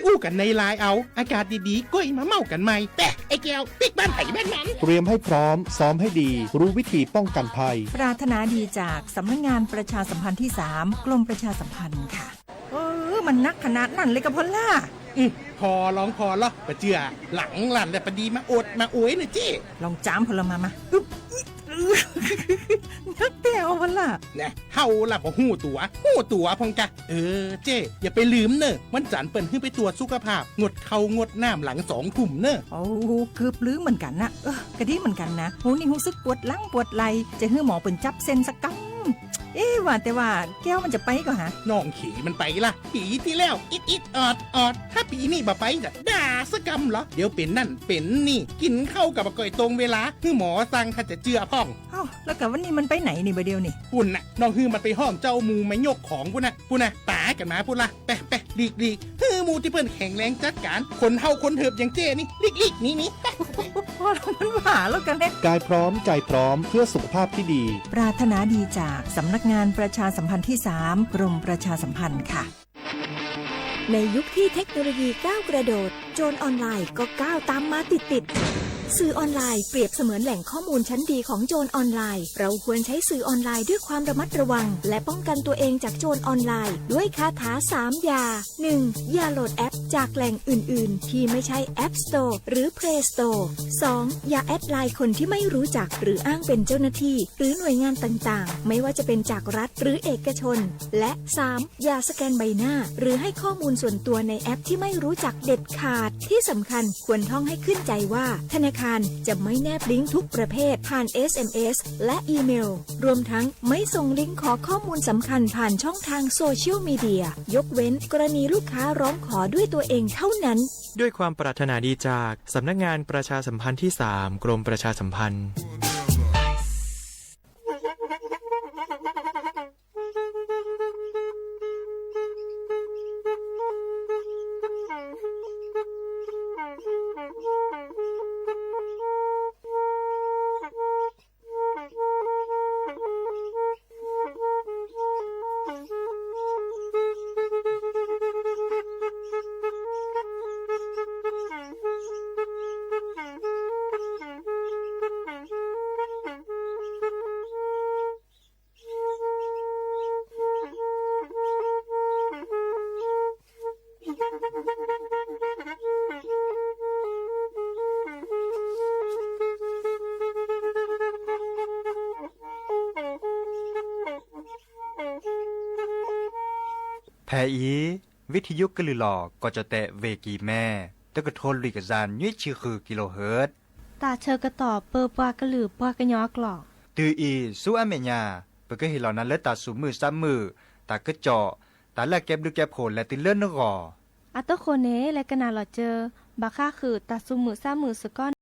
อู้กันในไลน์เอา อากาศดีๆ ก็มาเม้ากันใหม่ แต่ไอ้แก้วปิ๊กบ้านไผ่บ้านมัน เตรียมให้พร้อม ซ้อมให้ดี รู้วิธีป้องกันภัย ปรารถนาดีจากสำนักงานประชาสัมพันธ์ที่สาม กรมประชาสัมพันธ์ค่ะ เออ มันนักขนาดนั้นเลยกะพอลล่า อืม พอลองพอลอ ปะเจือ หลังหลั่นแต่ปะดีมาโอดมาโอยเนอะเจ้ ลองจามพอลล่ามามา อึ๊บ นักแต้วพอลล่า แน่ เฮาล่ะบ่ฮู้ตั๋ว ฮู้ตั๋วพองกะ เออ เจ้ อย่าไปลืมเนอะ วันจันทร์เปิ้นหื้อไปตรวจสุขภาพ งดข้าวงดน้ำหลังสองทุ่มเนอะ โอ้ เกือบลืมเหมือนกันนะ เออ กะดีเหมือนกันนะ โห นี่ฮู้สึกปวดหลังปวดไหล่ จะหื้อหมอเปิ้นจับเส้นสักกำ เอ๊ะ ว่าแต่ว่าแก้วมันจะไปก่อฮะ น้องเขยมันไปล่ะ ปีที่แล้ว อิดอิดออดออด ถ้าปีนี้บ่ไปจะด่าสักกำเหรอ เดี๋ยวเป็นนั่นเป็นนี่ กินข้าวกับบ่ก่อยตรงเวลา หื้อหมอสั่งถ้าจะเจือพ่อง เอ้า แล้วกะวันนี้มันไปไหนนี่บ่าเดียวนี่ ปุ่นน่ะ น้องหื้อมันไปห้องเจ้าหมู่มายกของปุ่นน่ะ ปุ่นน่ะ ป๋ากันมาปุ่นละ ไปไปหลีกหลีก หื้อหมู่ตี้เปิ้นแข็งแรงจัดการ คนเฒ่าคนเถิบอย่างเจ้นี่ หลีกหลีกหนีหนี พอลล่ามันว่าแล้วกันเนี่ย กายพร้อมใจพร้อมเพื่อสุขภาพที่ดี ปรารถนาดีจากสำนักงานประชาสัมพันธ์ที่สาม กรมประชาสัมพันธ์ค่ะ ในยุคที่เทคโนโลยีก้าวกระโดด โจรออนไลน์ก็ก้าวตามมาติดๆ สื่อออนไลน์เปรียบเสมือนแหล่งข้อมูลชั้นดีของโจรออนไลน์ เราควรใช้สื่อออนไลน์ด้วยความระมัดระวัง และป้องกันตัวเองจากโจรออนไลน์ ด้วยคาถาสามอย่า หนึ่ง อย่าโหลดแอปจากแหล่งอื่นๆ ที่ไม่ใช่ App Store หรือ Play Store สอง อย่าแอดไลน์คนที่ไม่รู้จัก หรืออ้างเป็นเจ้าหน้าที่ หรือหน่วยงานต่างๆ ไม่ว่าจะเป็นจากรัฐหรือเอกชน และ สาม อย่าสแกนใบหน้า หรือให้ข้อมูลส่วนตัวในแอปที่ไม่รู้จักเด็ดขาด ที่สำคัญควรท่องให้ขึ้นใจว่า ธนาคารจะไม่แนบลิงก์ทุกประเภทผ่าน เอสเอ็มเอส และอีเมล รวมทั้งไม่ส่งลิงก์ขอข้อมูลสำคัญผ่านช่องทางโซเชียลมีเดีย ยกเว้นกรณีลูกค้าร้องขอด้วยตัวเองเท่านั้น ด้วยความปรารถนาดีจากสำนักงานประชาสัมพันธ์ที่สาม กรมประชาสัมพันธ์ဖဲအံၤ ဝံထံယုကလုၢ်လီၤ ကီၢ်ကၠီၣ်တဲၣ် ဝ့ၢ်ကံၢ်မဲ တကထိလွံၢ်ကယၤနွံဆံဃုကံလိဟၢၣ် တၢ်ဆၢကတီၢ်ပၢပှၤကလုာ်ပှၤကညီအကျိာ် တုၤအံၤဆူအမဲာ်ညါ ပကဟ့ၣ်လီၤနၤလၢတၢ်သူၣ်မုာ်သးမုာ် တၢ်ကစီၣ် တၢ်လၢအကဲဘျုးကဲဖှိၣ်လဲၤတုၤလၢနဂီၢ် အဃိန့ၣ် လဲၤကနၣ်လီၤစၢၤ ဘၣ်ဃးဃုာ်တၢ်သူၣ်မုာ်သးမုာ်စ့ၢ်ကီးန့ၣ်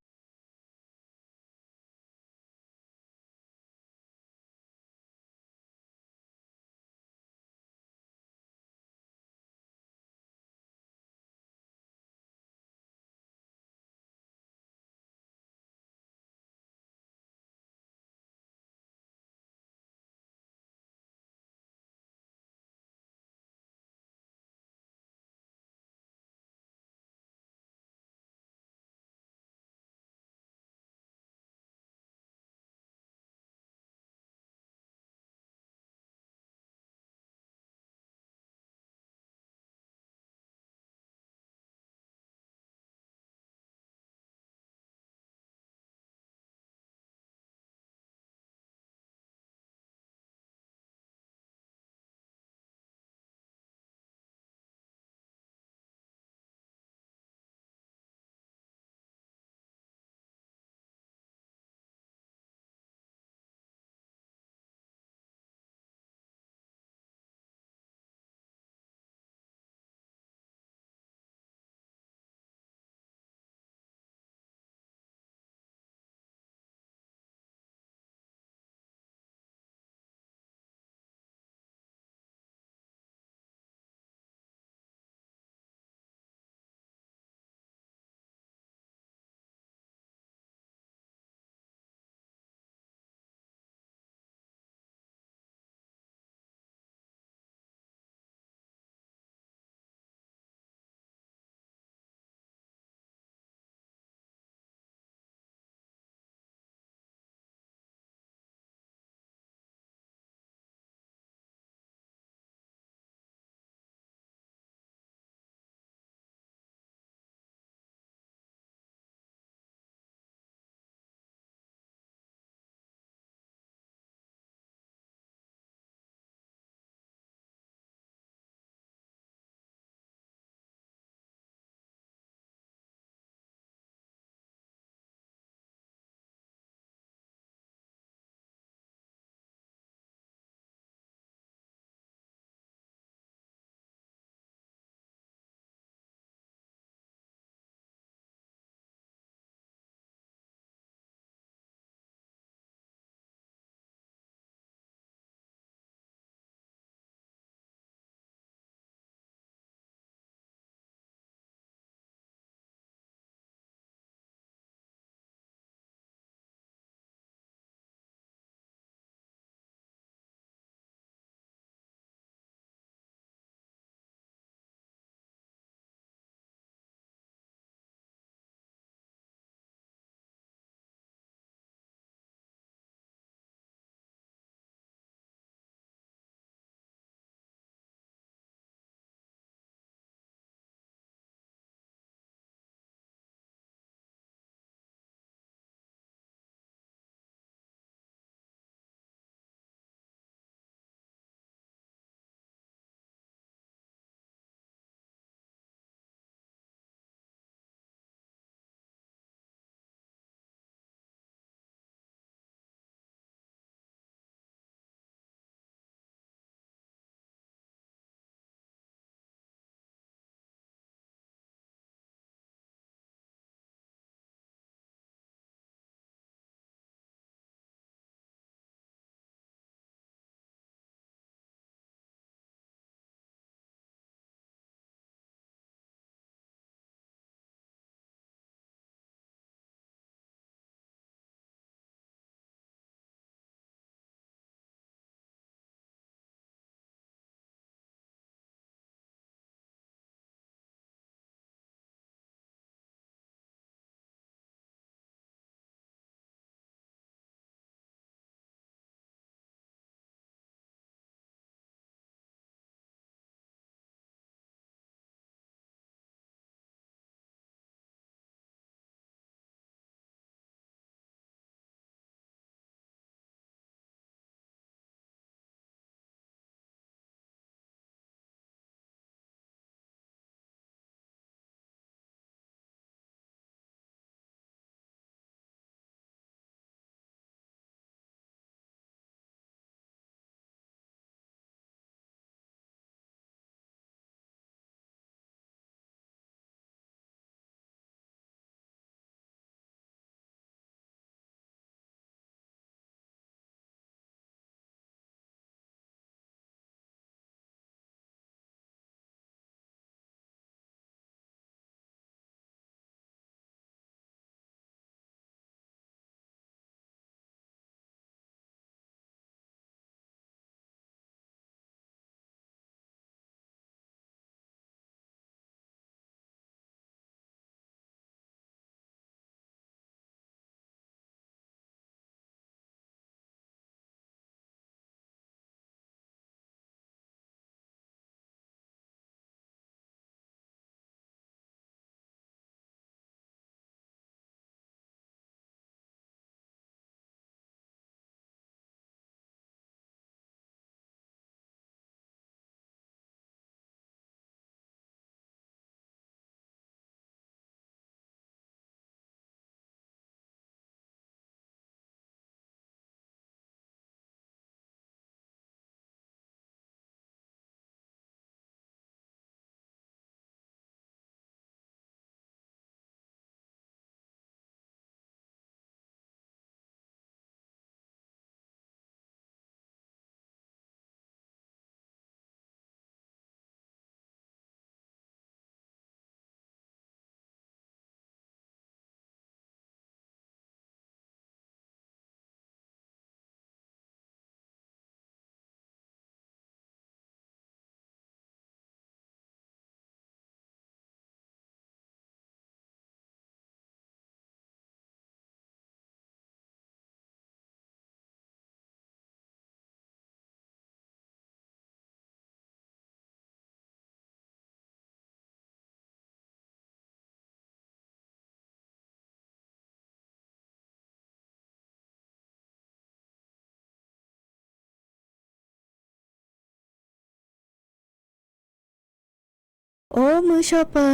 အိၣ်မုာ်ဆိးပၢၤ,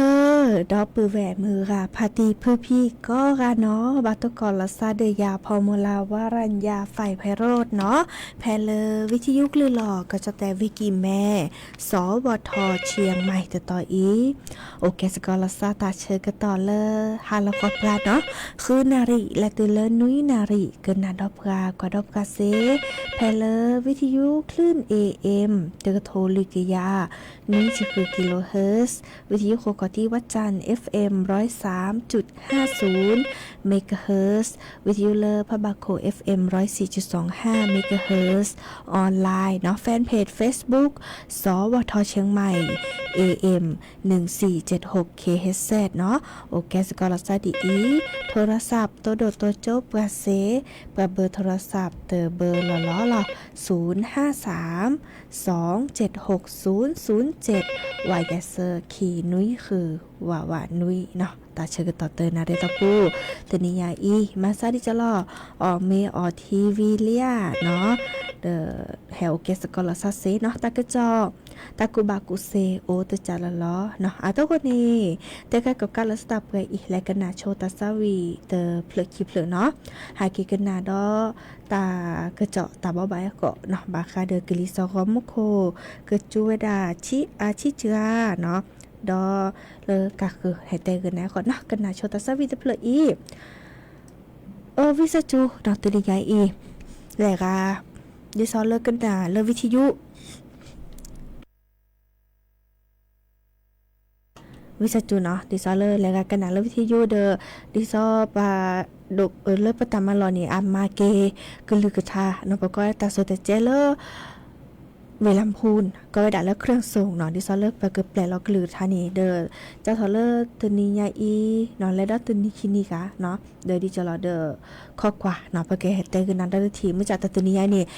ဒီပုၢ်ဝဲၢ်မုၢ်ဂၤဖါတံၢ်ဖုဖံကိးဂၤနီၤ, ဘၣ်သကိးလီၤသးဒီးယၤ ဖီမုၢ်လၢ်ဝါရၣ်ယၤ ဖဲးဖဲးရိးနီၤ, ဖဲလၢဝံထယုကလုၢ်လီၤ ကီၢ်ကၠီၣ်တဲၣ်ဝံၤကံၢ်မဲ စီၤဝီၤထီၣ်ဆံမံၤတတီၤအံၤ, အိၣ်ကဲသကိးလီၤသးတၢ်ဆၢကတီၢ်လၢ ဟါလီၤခီပျၢ်နီၤ, ဃုနၣ်ရံၣ် လဲၤတုၤလၢနွံနၣ်ရံၣ် ကနၣ်ဒီးပှၤကွၢ်ဒီးပှၤစ့ၢ်, ဖဲလၢဝံထယုကလုၢ် A M တကထိလွံၢ်ကယၤ နွံဆံဃု kilohertz, ဝံထယုဃိးခီၣ်ထံးဝၣ်စၣ် F M ร้อยสามจุดห้าศูนย์ megahertz, ဝံထယုလၢဖးဘၣ်ခိၣ် F M ร้อยสี่จุดสองห้า megahertz, online နီၤ, fanpage Facebook စီၤဝီၤထီၣ်ဆံမံၤ A M หนึ่งสี่เจ็ดหก K H Z နီၤ, အိၣ်ကဲသကိးလီၤသးဒ်အံၤ, ထိရစး တိဒိၣ်တိကၠိပှၤစ့ၢ်, ပှၤဘၢထိရစးတဘၢလီၤလီၤလီၤ, ศูนย์ห้าสาม สองเจ็ดหกศูนย์ศูนย์เจ็ด ဝးယဲၢ်ဆၢခံနွံဃု ဝးဝးနွံနီၤ, တၢ်ဆၢကတီၢ်တနၣ်ရံၣ်အတီၢ်ပူၤ, တနံၤညါအံၤ မၤသးဒ်ကီးလီၤ, အီၣ်မ့ၤအီထံဝံၤလံဧါနီၤ, ဒီးဟဲအိၣ်ကဲသကိးလီၤသးစ့ၢ်နီၤ, တၢ်ကစီၣ် တၢ်ကူၣ်ဘၣ်ကူၣ်သ့အိၣ်တကးလီၤလီၤနီၤ, အတိၢ်ဃိန့ၣ် တဲကဲကိးကးလၢသတးပှဲၤအံၤ လဲၤကနၣ်ဆိတၢ်သးဝံၣ်တဖျၢၣ်ခံဖျၢၣ်နီၤ, ဟဲက့ၤကနၣ်ဒီး တၢ်ကစီၣ်တၢ်ဘိးဘၣ်အဂီၢ်နီၤ, ဘၣ်ဃးဒီးကလံၤစိးဂီၤမူခိၣ် ကစူဝဲဒၣ် ဆံဆံဂၤနီၤ, ဒီးလၢကးဃုာ်ဟဲတဲဂ့ၤနၤအဂီၢ်နီၤ, ကနၣ်ဆိတၢ်သးဝံၣ်တဖျၢၣ်အံၤ, အဝံသးစူၤနီၤ တနံၤညါအံၤ, လဲၤဂၤ, ဒ်သိးလၢကနၣ်လၢဝံထယု ဝံသးစူၤနီၤ, ဒ်သိးလၢလဲၤဂၤကနၣ်လၢဝံထယုဒီး, ဒ်သိးပှၤဒိၣ်လၢပတၢ်မၤလီၢ်န့ၣ် အမၤက့ၤကလုၢ်ကထါနီၤ, ပကိးတၢ်ဆၢတၢ်ကဲလၢ ဝ့ၢ်လၢဖူ ကိးဝဲဒၣ်လၢ เครื่องส่ง နီၤ, ဒ်သိးလၢပကပျဲလီၤကလုၢ်ကထါန့ၣ်ဒီး, ဒ်သိးလၢတနံၤညါအံၤနီၤ, လဲၤဒီးတနံၤခံနံၤဂၤနီၤ, ဒီးဒ်ကီးလီၤဒီး ခီကွၢ်နီၤ, ပကဟဲတဲဂ့ၤနၤဒီးတထံၣ်, မ့ၢ်ကတၢၢ်တနံၤညါအံၤန့ၣ်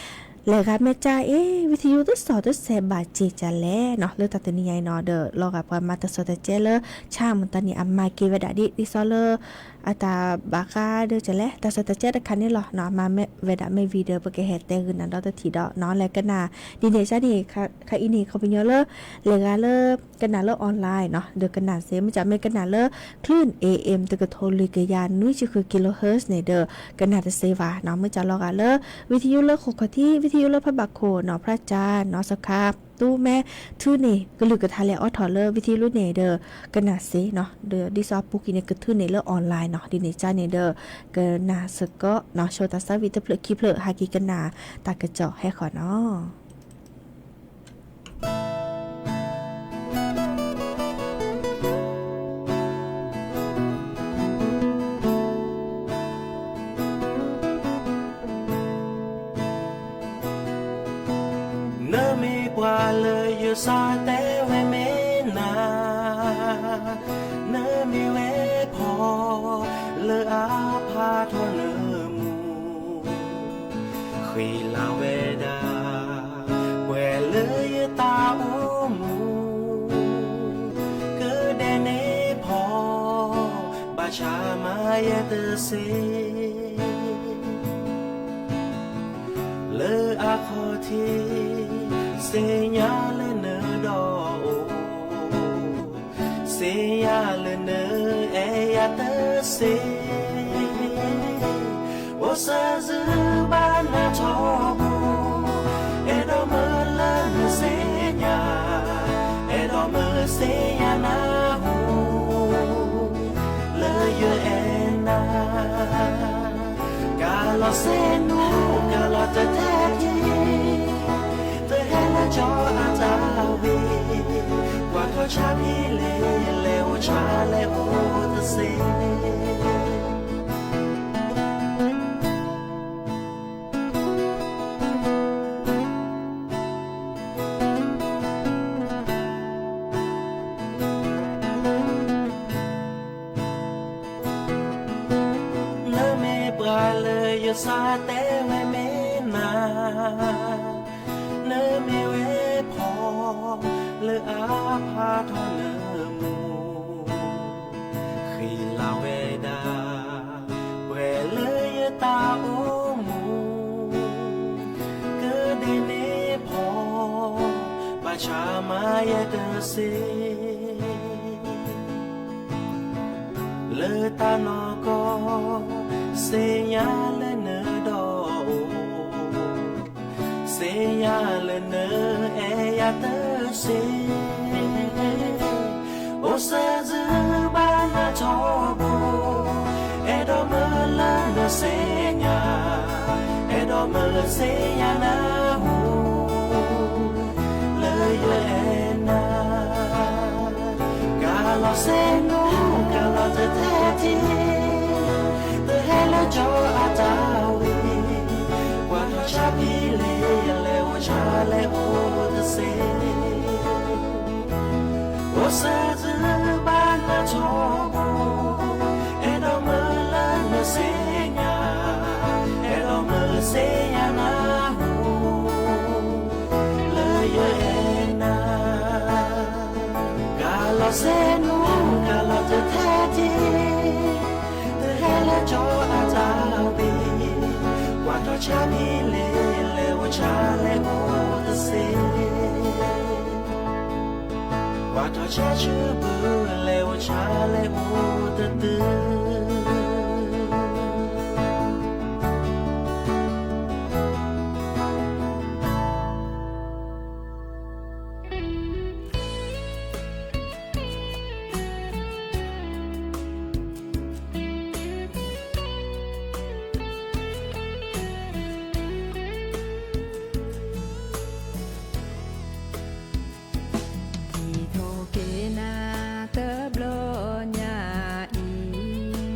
လဲၤဂၤမဲာ်ကၠၢ်အ့ၣ် ဝံထယုတစီၤတစဲးဘၣ်စ့ၢ်ကီးလဲၣ်နီၤ, လၢတၢ်တနံၤညါအံၤနီၤ, ဒီးလီၤဂာ်ပှၤမၤတၢ်ဆၢတၢ်ကဲလၢ ဆါမတၤန့ၣ် အမၤက့ၤဝဲဒၣ်ဒ် ဒ်သိးလၢ အတၢ်ဘၣ်ဃးဒီးကလဲၣ် တၢ်ဆၢတၢ်ကဲတခါန့ၣ်လီၤနီၤ, အမၤဝဲဒၣ်မ့ၢ်ဝံၤဒီး ပကဟဲတဲဂ့ၤနၤဒီးတထံၣ်ဒီးနီၤ, လဲၤကနၣ်ဒ်န့ၣ်ကန့ၣ်, ခါအံၤန့ၣ် ခီပညီလၢ လဲၤဂၤလၢ ကနၣ်လၢ online နီၤ, ဒီးကနၣ်စ့ၢ်, မ့ၢ်ကမ့ၢ်ကနၣ်လၢ คลื่น A M တကထိလွံၢ်ကယၤနွံဆံဃု kilohertz န့ၣ်ဒီး ကနၣ်တစ့ၢ်ဘၣ်နီၤ, မ့ၢ်ကလီၤဂာ်လၢ ဝံထယုလၢဃိးခီၣ်ထံး, ဝံထယုလၢဖးဘၣ်ခိၣ်နီၤ, ဖရၣ်ကၠၢ်နီၤ, စခါ သူမဲာ် ထုးန့ၢ် ကလုၢ်ကထါလဲၤအိးထီၣ်လၢဝံထယုလၢန့ၣ်ဒီး ကနၣ်စ့ၢ်နီၤ, ဒီးဒ်သိးအပူၤကွံာ်န့ၣ် ကထုးန့ၢ်လၢ online နီၤ, ဒ်န့ၣ်ကန့ၣ်ဒီး ကနၣ်စ့ၢ်ကီးနီၤ, ဆိတၢ်သးဝံၣ်တဖျၢၣ်ခံဖျၢၣ် ဟဲက့ၤကနၣ်တၢ်ကစီၣ်ဟဲဃီနီၤ. နမ့ၢ်ပှၤလၢယစးတဲဝဲမ့ၢ်နၤ, နမ့ၢ်ဝဲဖီ လၢအဖးထီၣ်နမူ, ဃ့လၤဝဲဒၣ် ပှဲၤလၢယတၢ်အိၣ်မူ, ကဒဲးန့ၣ်ဖီ ဘၣ်ဆၣ်မၤယဲတသ့ လၢအခီၣ်ထံး သ့ၣ်ညါလၢနဒီးအိၣ်, သ့ၣ်ညါလၢနအဲၣ်ယၤတသ့, အိၣ်စၢၤစုဘၣ်နၤထီဘိ, အဲၣ်ဒိးမုာ်လၢနသ့ၣ်ညါ, အဲၣ်ဒိးမုာ်သ့ၣ်ညါနၢ်ဟူ လၢယအဲၣ်နၤ, ကလီၤစ့နူ ကလီၤတတဲထံ, တဟဲလၢကၠီအတၢ်ဝံၤ, ကွၢ်ထီၣ်ဆါဖံလ့ၤ လဲၤအိၣ်ဆါလဲၤအိၣ်တသ့. နမ့ၢ်ပှၤလၢယစးတဲဝဲမ့ၢ်နၤ, နမ့ၢ်ဝဲဖီ လၢအဖးထီၣ်နမူ, ဃ့လၤဝဲဒၣ် ပှဲၤလၢယတၢ်အိၣ်မူ, ကဒဲးန့ၣ်ဖီ ဘၣ်ဆၣ်မၤယဲတသ့ လၢတၢ်နီၢ်ကီၢ်, သ့ၣ်ညါလၢနဒီးအိၣ်, သ့ၣ်ညါလၢနအဲၣ်ယၤတစ့, အိၣ်စဲၤသုဘၣ်နၤထီဘိ, အဲၣ်ဒိးမုာ်လၢနသ့ၣ်ညါ, အဲၣ်ဒိးမုာ်သ့ၣ်ညါနၢ်ဟူ လၢယအဲၣ်နၤ ကလီၤစ့နူ, ကလီၤတထဲထံ, တဟဲလၢကၠီအတၢ်ဝံၤ, ကွၢ်ထီၣ်ဆါဖံလ့ၣ် လဲၤအိၣ်ဆါလဲၤအိၣ်တစ့, အိၣ်စဲၤသုဘၣ်နၤထီဘိ, အဲၣ်ဒိးမုာ်လၢနသ့ၣ်ညါ, အဲၣ်ဒိးမုာ်သ့ၣ်ညါနၢ်ဟူ လၢယအဲၣ်နၤ ကလီၤစ့နူ, ကလီၤတထဲထံ, တဟဲလၢကၠီအတၢ်ဝံၤ, ကွၢ်ထီၣ်ဆါဖံလ့ၣ် လဲၤအိၣ်ဆါလဲၤအိၣ်တစ့, ကွၢ်ထီၣ်ဆါဆူဘု လဲၤအိၣ်ဆါလဲၤအိၣ်တတုၤ ကံၣ်ထီၣ်က့ၤနၤတဘျီညါအံၤ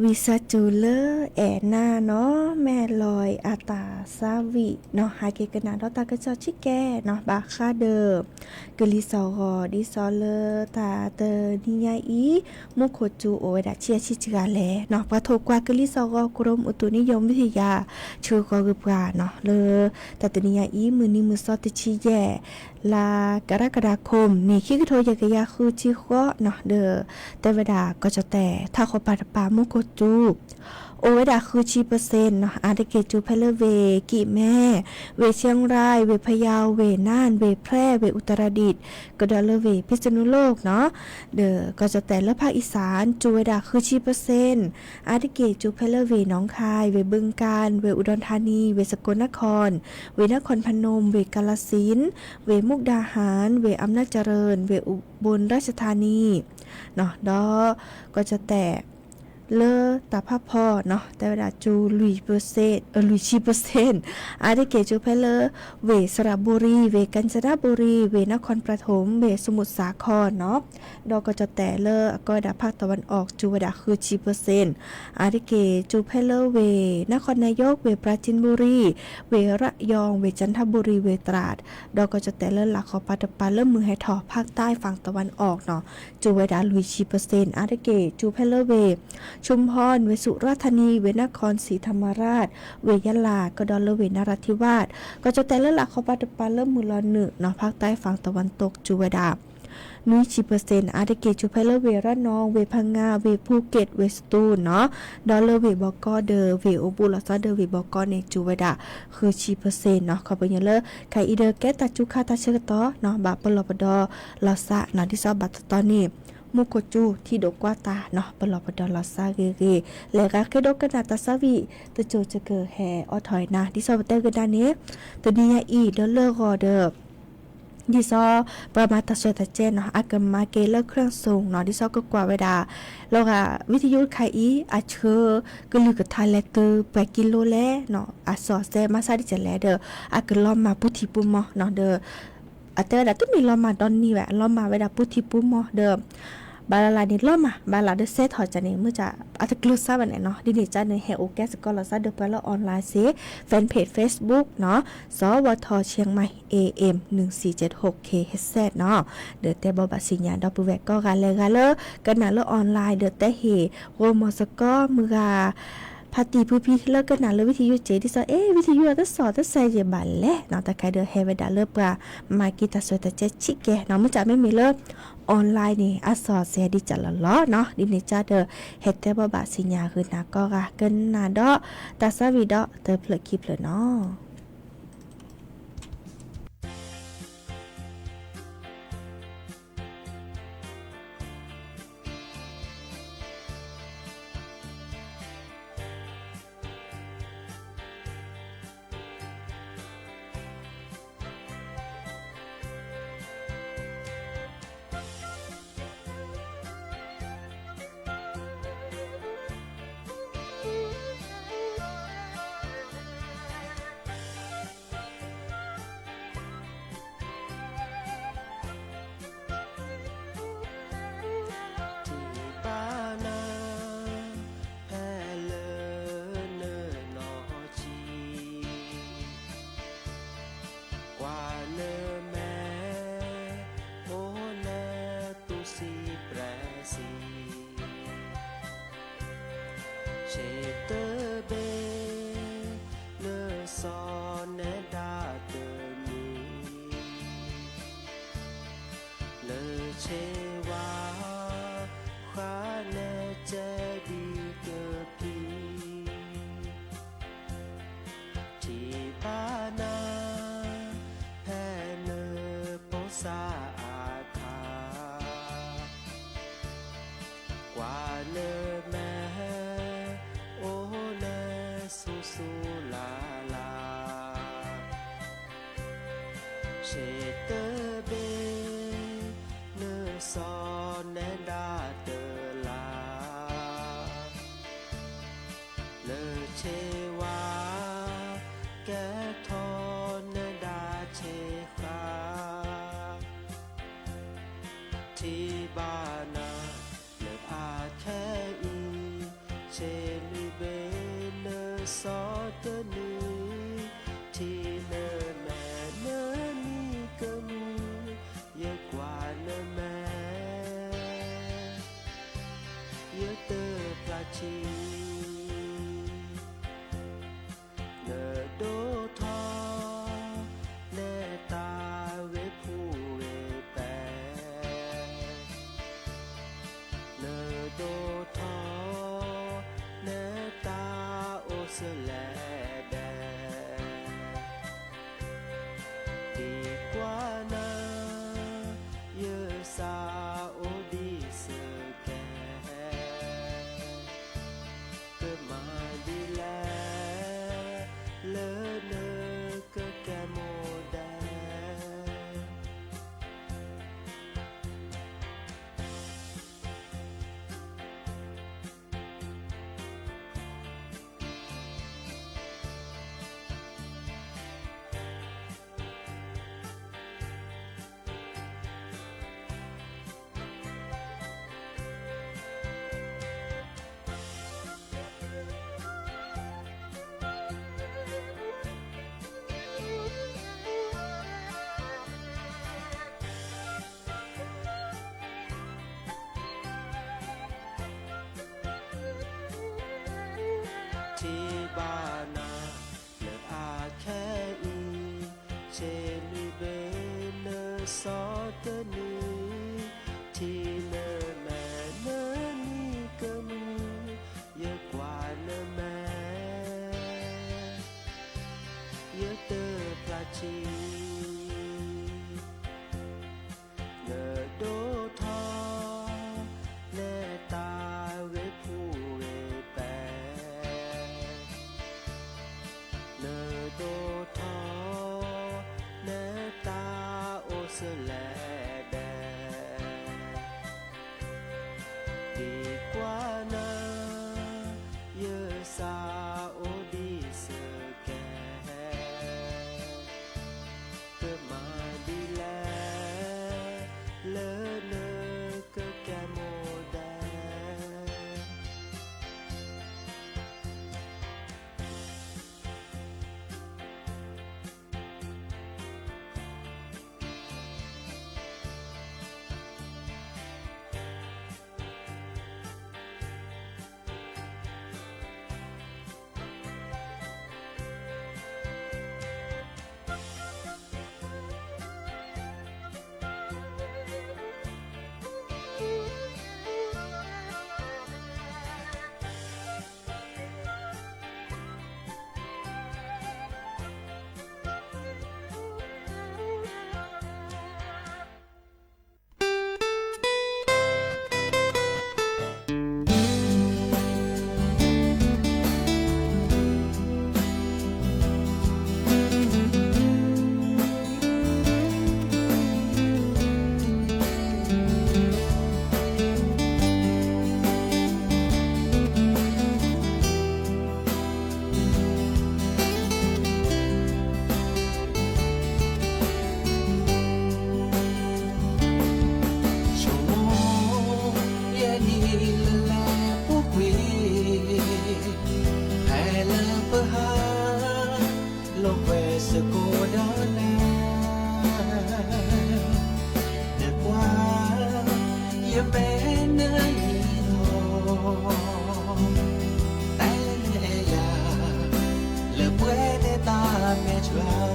ဝံသးစူၤလၢအဲၣ်နၤနီၤ မဲၢ်လီၤအတၢ်သးဝံၣ်နီၤ ဟဲက့ၤကနၣ်ဒီးတၢ်ကစီၣ်ဆံးကဲနီၤ ဘၣ်ဃးဒီး ကလံၤစီၤဂီၤ ဒ်သိးလၢတၢ်တနံၤညါအံၤ မူခိၣ်စူၤအိၣ်ဝဲဒၣ်ဆံးအဆံးစှၤလဲၣ်နီၤ ပှၤထိၣ်ကွၢ်ကလံၤစီၤဂီၤ ကရူၢ်မုတုၤနံၣ်ယိၤမံၤဟ့ၣ်ယၤ ဆှၢဃီၤဂ့ၤပှၤနီၤ လၢတၢ်တနံၤညါအံၤ မုၢ်နံၤမုၢ်သီတဆံယဲၢ် လါကရၢကဒၤခိၣ် နံၣ်ခံကထိယဲၢ်ကယၤဃုဆံဃိးနီၤ ဒီး တဲဝဲဒၣ်ကီၢ်ကၠီၣ်တဲၣ် ထးခီပၤတပၤမူခိၣ်စူၤ အိၣ်ဝဲဒၣ်ဃုဆံပၢၣ်စ့ၣ်နီၤ အါတက့ၢ်စူၤဖဲလၢဝ့ၢ်ကံၣ်မဲ ဝ့ၢ်ကၠ့ၣ်ရၢၣ် ဝ့ၢ်ဖယီၣ် ဝ့ၢ်နၢၣ် ဝ့ၢ်ဖြဲ ဝ့ၢ်အူတရဒံး ကဒီးလၢဝ့ၢ်ဖံစနူလိၣ်နီၤ ဒီးကီၢ်ကၠီၣ်တဲၣ်လၢဖးအံၣ်စၣ် စူၤဝဲဒၣ်ဃုဆံပၢၣ်စ့ၣ် အါတက့ၢ်စူၤဖဲလၢဝ့ၢ်နီၣ်ခါ ဝ့ၢ်ဘုကၣ် ဝ့ၢ်အူဒိၣ်ထါနံ ဝ့ၢ်စကိးနၣ်ခီၣ် ဝ့ၢ်နၣ်ခီၣ်ဖနူမ် ဝ့ၢ်ကၣ်လၣ်စ့ၣ် ဝ့ၢ်မူကဒၤဟၣ် ဝ့ၢ်အမျၢ်စရၢၣ် ဝ့ၢ်အူဘိၣ်ရၣ်ၡထါနံ ဒီးကီၢ်ကၠီၣ်တဲၣ် လၢတၢ်ဖးဖီနီၤ တဲဝဲဒၣ်စူၤလွံၢ်ဆံပၢၣ်စ့ၣ် အါတက့ၢ်စူၤဖဲလၢ ဝ့ၢ်စရဘူရံ ဝ့ၢ်ကၣ်စနဘူရံ ဝ့ၢ်နၣ်ခီၣ်ပြထူမ် ဝ့ၢ်စမုၣ်စးခီနီၤ ဒီးကီၢ်ကၠီၣ်တဲၣ်လၢအကီဝဲဒၣ်ဖးတၢ်ဝၣ်အီၣ် စူၤဝဲဒၣ်ဃုဆံပၢၣ်စ့ၣ် အါတက့ၢ်စူၤဖဲလၢဝ့ၢ်နၣ်ခီၣ်နၣ်ယိၣ် ဝ့ၢ်ပရၤစံဘူရံ ဝ့ၢ်ရယီၣ် ဝ့ၢ်ကၠၣ်ထဘူရံ ဝ့ၢ်တြၢ် ဒီးကီၢ်ကၠီၣ်တဲၣ်လၢလၢ်ခီပၤတပၤလၢမုၢ်ဟဲထီၣ် ဖးတၢ်ဖးတၢ်ဝၣ်အီၣ်နီၤ စူၤဝဲဒၣ်လွံၢ်ဆံပၢၣ်စ့ၣ် အါတက့ၢ်စူၤဖဲလၢဝ့ၢ် ชุมพร ဝ့ၢ်สุราษฎร์ธานี ဝ့ၢ်นครศรีธรรมราช ဝ့ၢ်ยะลา ကဒီးလၢဝ့ၢ်นราธิวาส ကီၢ်ကၠီၣ်တဲၣ်လၢလၢ်ခီပၤတပၤလၢမုၢ်လီၤနုာ်နီၤ ဖးတၢ်ဖးတၢ်ဝၣ်တိၢ် စူၤဝဲဒၣ် နွံဆံပၢၣ်စ့ၣ် အါတက့ၢ်စူၤဖဲလၢဝ့ၢ်ရၣ်နီၣ် ဝ့ၢ်ဖငါ ဝ့ၢ်ဖူက့ၣ် ဝ့ၢ်စတူၣ်နီၤ ဒီးလၢဝ့ၢ်ဘီကီဒီး ဝ့ၢ်အိၣ်ဘူးလီၤဆီဒီးဝ့ၢ်ဘီကီန့ၣ် စူၤဝဲဒၣ် ဃုဆံပၢၣ်စ့ၣ်နီၤ ခီပညီလၢ ခဲအံၤဒီးကဲတၢ်စူၤခါတၢ်ဆၢကတီၢ်နီၤ ဘၣ်ပလီၢ်ပဒီလီၤသးနီၤ ဒ်သိးဘၣ်တတီန့ၣ် မူခိၣ်စူၤထံဒိၣ်ကွၢ်တၢ်နီၤ ပလီၢ်ပဒီလီၤသးဂ့ၤဂ့ၤ လဲၤဂၤဃ့ဒိကနၣ်တၢ်သးဝံၣ် တစိၤစကၢၢ်ဟဲအိးထီၣ်အံၤနၤ ဒ်သိးပတဲကဒါန့ၣ် တနံၤညါအံၤ ဒီးလၢဂီၤဒီး ဒ်သိး ပှၤမၤတၢ်ဆှၢတၢ်ကဲနီၤ အကမၤက့ၤလၢ เครื่องเสียง နီၤ ဒ်သိးကကွၢ်ဝဲဒၣ် လီၤဂာ် วิทยุ တခါအံၤ အဆၢကလုၢ်ကထါလဲၤတုၤပှဲၤကံလိလဲၣ်နီၤ အစီၣ်စဲးမၤဆါဒ်လဲၣ်ဒီး အကလီၤမၢ်ပူၤထံပူၤမီၤနီၤ ဒီး အတဲဝဲဒၣ်တမ့ၢ်လီၤမၢ်ဒီနံၤဝဲ လီၤမၢ်ဝဲဒၣ်ပူၤထံပူၤမီၤဒီး ဘၣ်လၢ်လၢ်န့ၣ် လီၤမၢ် ဘၣ်လၢ်ဒီးစဲးထီၣ်ကန့ၣ် မ့ၢ်က အတကျိၤစါဘၣ်န့ၣ်နီၤ ဒ်န့ၣ်ကန့ၣ် ဟဲအိၣ်ကဲစ့ၢ်ကီးလီၤသးဒီးပှၤလၢ online စ့ fanpage Facebook နီၤ စဝထ เชียงใหม่ เอเอ็ม หนึ่งสี่เจ็ดหก เคเอชเอสเอช နီၤ ဒီးတဲဘိးဘၣ်စံၣ်ညီၣ်ဒီပုၢ်ဝဲၢ်ကိးဂၤလဲၤဂၤလၢ ကနၣ်လၢ online ဒီးတဲဟ့ၣ် ဂီၢ်မီၢ်စ့ၢ်ကီးမုၢ်ဂၤ ဖါတံၢ်ဖုဖံလၢကနၣ်လၢ วิทยุ က့ ဒ်သိး အဲ วิทยุ အတစီၣ်တစဲးယံာ်ဘၣ်လဲၣ်နီၤ တၢ်ခါဒီးဟဲဝဲဒၣ်လၢပှၤမၤက့ၤတၢ်ဆှၢတၢ်ကဲဆံးကဲနီၤ မ့ၢ်ကမ့မ့ၢ်လၢ online န့ၣ် အစီၣ်စဲးဒ်ကလီၤလီၤနီၤ ဒ်န့ၣ်ကဒီး ဟဲတဲဘိးဘၣ်စံၣ်ညီၣ်ဂ့ၤနၤကိးဂၤ ကနၣ်ဒီးတၢ်သးဝံၣ်ဒီးတဖျၢၣ်ခံဖျၢၣ်နီၤ. ထံၣ်ဘၣ်နၤ ဖဲလၢနနီၢ်ဆံး ကွၢ်နမဲာ် အိၣ်နသူၣ်ဆံးပြဲးဆံး ဆ့တဘ့ၣ် နစီၤနဲဒၣ်တမံၤ လၢဆ့ဝါ ဃါနဲကဲဒံကဖံ ထံၣ်ဘၣ်နၤ ဖဲနပိာ်စၢ်အခါ ကွၢ်နမဲာ် အိၣ်နဆူၣ်ဆူၣ်လၢ်လၢ် ဆ့တဘ့ၣ် နစီၤနဲဒၣ်တလၢ် လၢဆ့ဝါ ကဲထီၣ်နဲဒၣ်ဆ့ဃါ ထံၣ်ဘၣ်နၤ လၢအခဲအံၤ ဆ့ ထံၣ်ဘၣ်နၤလၢအခဲအံၤ, ဆ့လွံၢ်ဘ့ၣ်နစီတနံၤ, ထံၣ်နမဲာ်နနံၤကမုာ်, ယကွၢ်နမဲာ် ယတဖျါထံ, နဒိၣ်ထီၣ် နတၢ်ဂ့ၤဖှိၣ်ဂ့ၤပဲာ်, နဒိၣ်ထီၣ် နတၢ်အိၣ်ဆၢလဲၣ်ဒဲး, ဒ်ကွၢ်နၤ ယစးအိၣ်ဒံးစကဲး, ကမၤဒ်လဲၣ် လၢနကကဲမိၣ်ဒဲး. ဆိကမိၣ်ယဲၢ်နံၣ်လၢလဲၤပူၤကွံာ်, ဖဲလၢပဟး လီၤပှဲၤစကိးဒီးနၤ, နကွၢ် ယမဲာ်နနံၤလီၤ, တၢ်နအဲၣ်ယၤ လၢပှဲၤန့ၢ်တၢ်မဲာ်တြၢ်,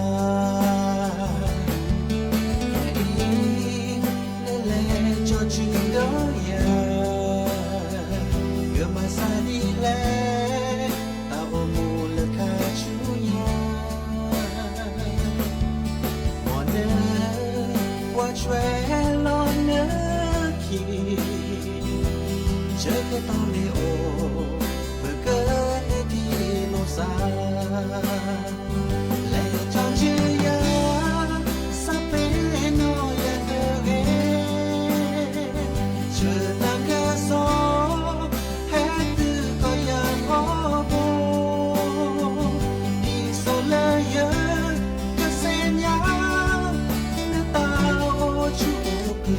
အံၤ နလဲၤကၠီၤစုဒီးယၤ, ကမၤစၢ်ဒ်လဲၣ် တၢ်အိၣ်မူလၢခါဆူညါ, မ်န ကွၢ်ထွဲလီၤနခံ, ဆၢကတီၢ်မ့ၢ်အိၣ် ပကန့ၢ်ထံၣ်လိာ်သး, လဲၤကၠီၤစုယၤ စးပ့ၤနီၣ်ယၤတဂ့ၤ, ဆၢတၢ်ကစီၣ် ဟဲတုၤကီၢ်ယၤထီဘိ, ဒ်သိးလၢယ ကသ့ၣ်ညါ နတၢ်အိၣ်ဆူၣ်အိၣ်ချ့, ကခီ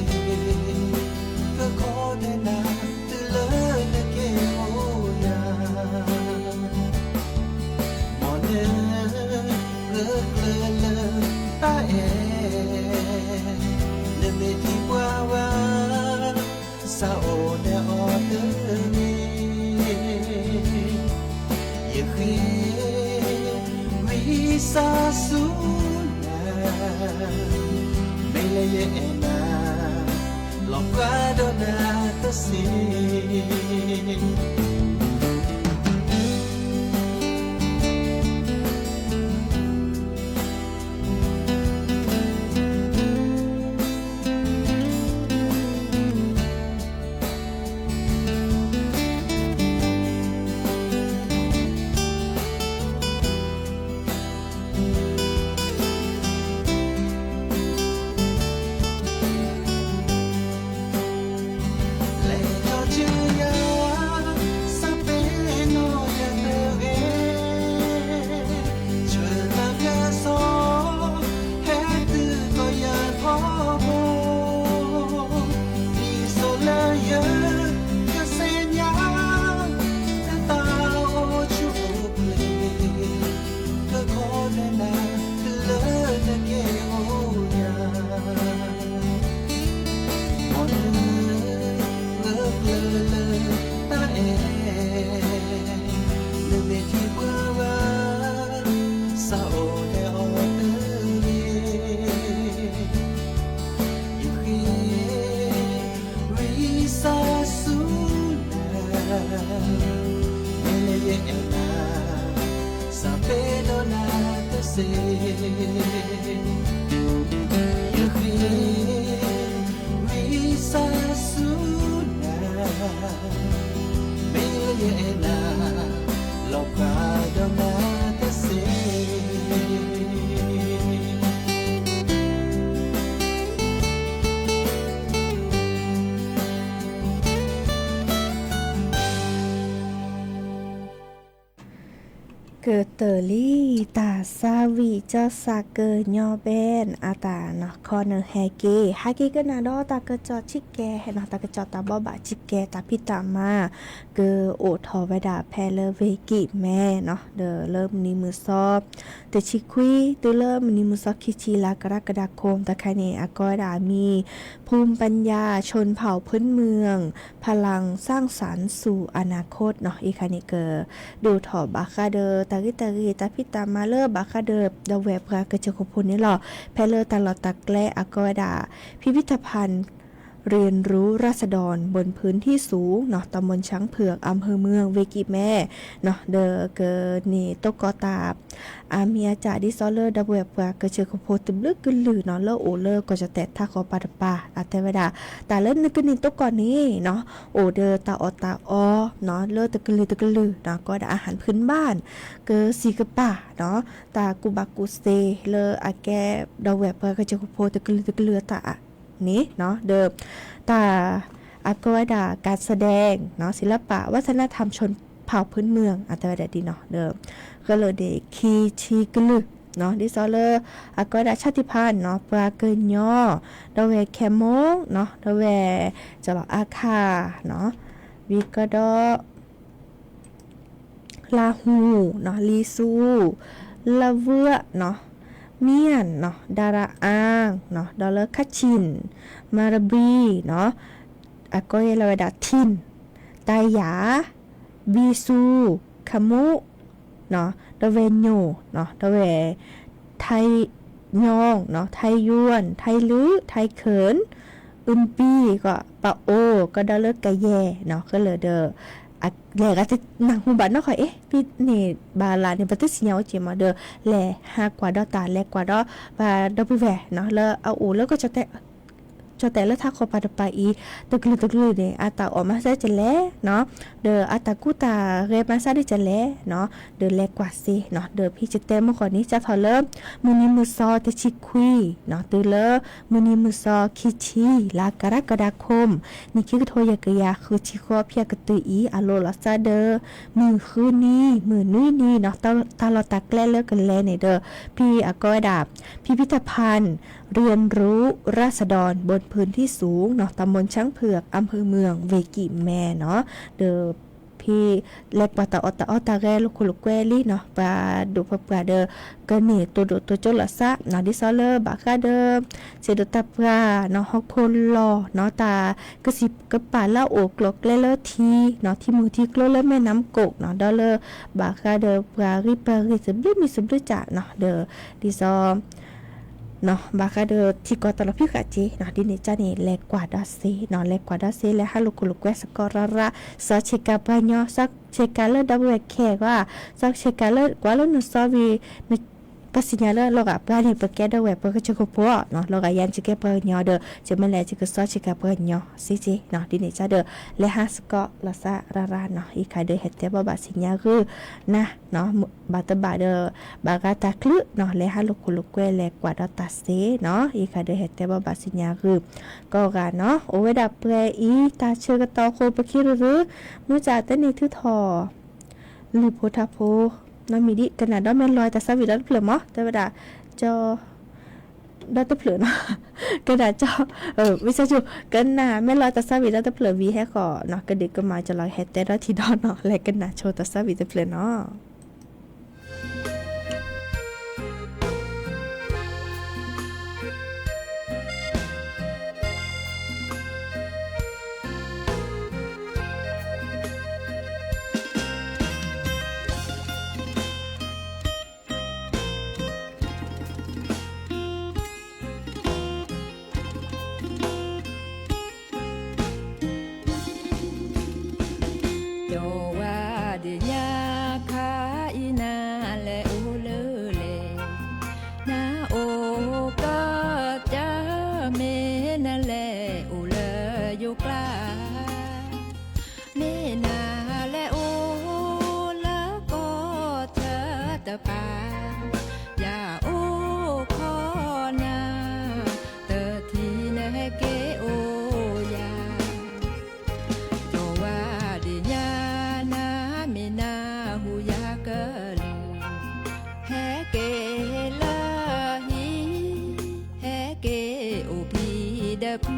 ဒဲးနၤ တုၤလၢနက့ၤအိၣ်ယၤ, မ်န ဂၢၢ်ကျၢၤလၢတၢ်အဲၣ်, နမ့ၢ်ထံၣ်ပှၤဝဲ စးအိၣ်ဒီးအီၤတဂ့ၤ, ယဃ့ဝံသးစူၤနၤ, မ့ၢ်လၢယအဲၣ်နၤ လီၤပှၤဒီးနၤတစ့ၢ်. ယဃ့ဝံသးစူၤနၤ, မ့ၢ်လၢယအဲၣ်နၤ, လီၤဖးဒီးနၤတစဲး. ကတၢၢ်လံ တၢ်သးဝံၣ်ကၠီစၢ်ကညီဘဲၣ် အတၢ်နီၢ်ခီနၢ်ဟဲက့ၤ ဟဲက့ၤကနၣ်ဒီးတၢ်ကစီၣ်ဆံးကဲနီၤ, တၢ်ကစီၣ်တၢ်ဘိးဘၣ်ဆံးကဲ တၢ်ဖံးတၢ်မၤ ကအိၣ်ထီၣ်ဝဲဒၣ်ဖဲလၢဝ့ၢ်ကံၣ်မဲနီၤ, ဒီးလၢမုၢ်နံၤမုၢ်သီ တဆံခွံ တုၤလၢမုၢ်နံၤမုၢ်သီခံဆံ လါကရၢကဒၤခိၣ် တခါန့ၣ် အကိးဝဲဒၣ်အမံၤ ภูมิปัญญาชนเผ่าพื้นเมือง พลังสร้างสรรค์สู่อนาคต နီၤ, အံၤခါန့ၣ်က ဒိၣ်ထီၣ်ဘၣ်ဃးဒီး တၢ်ဂ့ၢ်တၢ်ဂ့ၢ် တၢ်ဖံးတၢ်မၤလၢဘၣ်ဃးဒီး ဒီပုၢ်ဝဲၢ်ပှၤကစၢၢ်ခိၣ်ဖိန့ၣ်လီၤ. ဖဲလၢတၢ်လီၢ်တၢ်ကျဲအကိးဝဲဒၣ် พิพิธภัณฑ์เรียนรู้ราษฎรบนพื้นที่สูงနီၤ, ตำบลช้างเผือก อำเภอเมือง ဝ့ၢ်ကံၣ်မဲနီၤ, ဒီးကန့ၢ်သကိးတၢ် အမံၤအကၢ်ဒ်သိးလၢ ဒီပုၢ်ဝဲၢ်ပှၤကစၢၢ်ခိၣ်ဖိတဘျုးကလုာ်နီၤ လၢအိၣ်လၢကီၢ်ကၠီၣ်တဲာ်ထးကီၢ်ပၤတပၤ အတဲဝဲဒၣ် တၢ်လၢနကန့ၢ်သကိးန့ၣ်နီၤ အိၣ်ဒီးတၢ်အီၣ်တၢ်အီနီၤ လၢတကလုာ်တကလုာ်နီၤ ကိးဝဲဒၣ် อาหารพื้นบ้าน ကစံးကပၤနီၤ တၢ်ကူၣ်ဘၣ်ကူၣ်သ့လၢအကဲ ဒီပုၢ်ဝဲၢ်ပှၤကစၢၢ်ခိၣ်ဖိတကလုာ်တကလုာ်အတၢ်န့ၣ်နီၤ ဒီး တၢ်အကိးဝဲဒၣ် การแสดงနီၤ ศิลปะวัฒนธรรมชนเผ่าพื้นเมือง အတဲဝဲဒၣ်ဒ်နီၤ ဒီး ဃဲလၢာ်န့ၣ် ခံဆံကလုာ်နီၤ ဒ်သိးလၢ အကိးဝဲဒၣ် ชาติพันธุ์နီၤ ပှၤကညီ ဒီပုၢ်ဝဲၢ်ခဲမိၣ်နီၤ ဒီပုၢ်ဝဲၢ် ကၠီၣ်လီၤအါခါနီၤ ဝံၤကဒီး လၢဟူနီၤ လံသူ လၢဝၢၣ်နီၤ မံၣ်နီၤ ဒၤရအါနီၤ ဒီးလၢခၣ်ဆံၣ် မၤရဘံနီၤ အကိးယဲၢ်လီၤဝဲဒၣ် ထံၣ် တၢ်ယၤ ဘံသူ ခမူနီၤ ဒီပုၢ်ဝဲၢ်ညိၣ်နီၤ ဒီပုၢ်ဝဲၢ် ထါညိနီၤ ထါယွၢ် ထါလုၢ် ထါခၢၣ် အုၣ်ပံၤ ကီး ပအိၣ် ကဒီးလၢကယဲၢ်နီၤ ဃဲလၢာ်ဒီး လဲၤဂၤတနၢ်ဟူဘၣ်နီၢ်ခီအံၤ ဖဲန့ၣ်ဘၣ်လၢ်န့ၣ် ပတသ့ၣ်ညါအိၣ်က့ၤမးဒီး လဲၤဟးကွၢ်ဒီးတၢ် လဲၤကွၢ်ဒီး ပှၤဒီပုၢ်ဝဲၢ်နီၤ လၢအအိၣ်လၢကီၢ်ကၠီၣ်တဲာ် ကၠီၣ်တဲာ်လၢထးကီၢ်ပၤတပၤအံၤ တကလုာ်တကလုာ်န့ၣ် အတၢ်အီၣ်မၤစၢၤကလဲၣ်နီၤ ဒီးအတၢ်ကူတၢ်ဂဲၤမၤစၢၤဒ်ကလဲၣ်နီၤ ဒီးလဲၤကွၢ်စ့နီၤ ဒီးဖဲယတဲမုၢ်ဂီၤန့ၣ် စးထီၣ်လၢ မုၢ်နံၤမုၢ်သီတဆံခွံနီၤ တုၤလၢ မုၢ်နံၤမုၢ်သီခံဆံ လါကရၢကဒၤခိၣ် နံၣ်ခံကထိယဲၢ်ကယၤဃုဆံဃိး ဖဲအကတၢၢ်အံၤ အလိၤလီၤစၢ်ဒီး မုၢ်ဃုနံၤ မုၢ်နွံနံၤနီၤ တၢ်လီၢ်တၢ်ကျဲလၢကလဲၤန့ၣ်ဒီး ဖဲအကိးဝဲဒၣ် พิพิธภัณฑ์เรียนรู้ราษฎรบนพื้นที่สูงနီၤ ตำบลช้างเผือก อำเภอเมือง ဝ့ၢ်ကံၣ်မဲနီၤ ဒီး ဖဲလဲၤကွၢ်တၢ်အီၣ်တၢ်အီတၢ်ဂဲၤလိာ်ခိၣ်လိာ်ကွဲလံနီၤ ပှၤဒိၣ်ပှၤပှၢ်ဒီး ကန့ၢ်တိၢ်ဒိၣ်တိၢ်ကၠိလီၤစၢ်နီၤ ဒ်သိးလၢဘၣ်ဃးဒီး စံးဒိၣ်တၢ်ပှၢ်နီၤ ဟီၣ်ခိၣ်လီၢ်နီၤ တၢ်ကစံးကပၤလၢအအိၣ်ကျိၤကျဲလၢထံနီၤ ထံမုၢ်ထံကျိလၢမဲၢ်နါကိၣ်နီၤ ဒီးလၢ ဘၣ်ဃးဒီးပှၤဂံၢ်ပှၤဂ့ၤသဘျုးမံၤသဘျုးကၢ်နီၤ ဒီး ဒ်သိး ဘၣ်ဃးဒီးထံကီၢ်တၢ်လီၢ်ဖံးဃာ်က့နီၤ ဒ်န့ၣ်ကန့ၣ် လဲၤကွၢ်ဒီးစ့နီၤ လဲၤကွၢ်ဒီးစ့ လဲၤဟးလိာ်ခိၣ်လိာ်ကွဲစ့ၢ်ကီးရၣ်ရၣ် စီၤဆ့ကၤပှၤကညီ စီၤဆ့ကၤလၢဒီပုၢ်ဝဲၢ်ခဲဂၤ စီၤဆ့ကၤလၢကွၢ်လၢနစီဝံၤ ပသ့ၣ်ညါလၢလီၤဂာ်ပှၤန့ၣ် ပကဲဒီပုၢ်ဝဲၢ်ပှၤကစၢၢ်ခိၣ်ဖိနီၤ လီၤဂာ်ယၤန့ၣ် ယကဲပှၤကညီဒီး ယမ့ၢ်လဲၤယကစီၤဆ့ကၤပှၤကညီစ့ၢ်ကီးနီၤ ဒ်န့ၣ်ကဒီး လဲၤဟးစ့ၢ်ကီးလီၤစၢ်ရၣ်ရၣ်နီၤ အံၤခါဒီးဟဲတဲဘၣ်ဘၣ်စံၣ်ညါဂုာ်နၤ ဘၣ်တဘၣ်ဒီး ဘၣ်ဂၤတၢ်ချုးနီၤ လဲၤဟးလိာ်ခိၣ်လိာ်ကွဲ လဲၤကွၢ်ဒီးတၢ်စ့နီၤ အံၤခါဒီးဟဲတဲဘၣ်ဘၣ်စံၣ်ညါဂုာ် ကိးဂၤနီၤ အိၣ်ဝဲဒၣ်ပှဲၤအံၤ တၢ်ဆၢကတီၢ်အဃိ ပခံရူၤရူၤ မုၢ်ဆါတနံၤထုးထီၣ် လုၢ်ဖိထါဖိ နီတမံၤဒံး ကနၣ်ဒီးမဲာ်လီၤတၢ်သးဝံၣ်ဒီတဖျၢၣ်မး တဲဝဲဒၣ် ကၠီ ဒီတဖျၢၣ်နီၤ ကနၣ်ကၠီ မုၢ်ဆါဆူ ကနၣ်မဲာ်လီၤတၢ်သးဝံၣ်ဒီတဖျၢၣ်ဝံၤဟဲဃီၤနီၤ ကဒုးကမၤကလီၤဟဲတဲဒီးထံဒီးနီၤ လဲၤကနၣ်ဆိတၢ်သးဝံၣ်တဖျၢၣ်နီၤ. ကျါ မ့ၢ်နၤလဲၤအိၣ်လၢကီၢ်ချၢတပၤ, ယအိၣ်ခိးနၤ, တထံၣ်နဟဲက့ၤအိၣ်ယၤ, ယဝၤဒ့ၣ်ညါနၤ မ့ၢ်နၤဟူယၤကလုၢ်, ဟဲက့ၤလၢဟံၣ်, ဟဲက့ၤအိၣ်ဖံဒီးဖု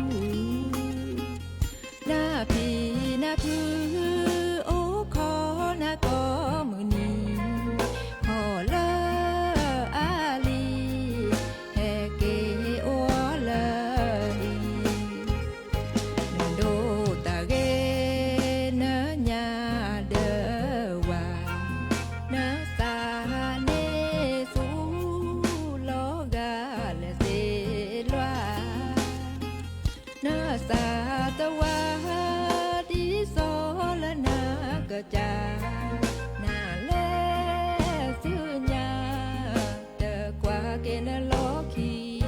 နဖံနဖု အိၣ်ခိးနၤကိးမုၢ်နံၤ, ခိးလၢအလံၤ, ဟဲက့ၤအိၣ်လၢဟံၣ်, နဒိးတၢ်ဂ့ၤ နညါဒၢဝၤ, နသးန့ၣ်ဆူလီၤဂာ်လဲၤသ့လွါ နသးတဝါ ဒ်သိးလၢနကစၢ်, နလဲၤဆူညါ, တကွၢ်က့ၤနလီၢ်ခံဘၣ်.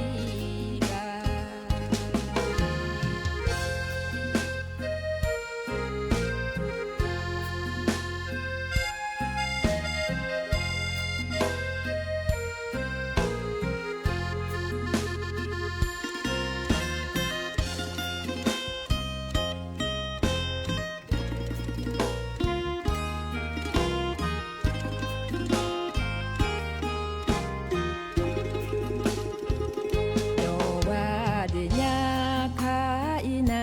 ယဝၤဒ့ၣ်ညါခါအံၤ န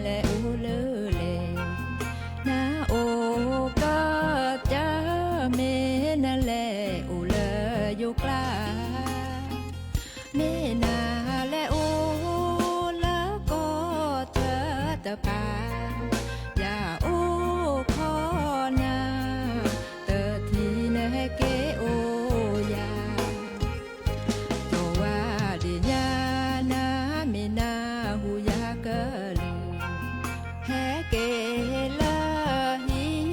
လဲၤအိၣ်လၢလဲၣ်, နအိၣ်ကစၢ် မ့ၢ်နလဲၤအိၣ်လၢယိၤကျါ, မ့ၢ်နလဲၤအိၣ်လၢကီၢ်ချၢတပၤ, ယအိၣ်ခိးနၤ, တထံၣ်နဟဲက့ၤအိၣ်ယၤ, ယဝၤဒ့ၣ်ညါနၤ မ့ၢ်နၤဟူယၤကလုၢ်, ဟဲက့ၤလၢဟံၣ်,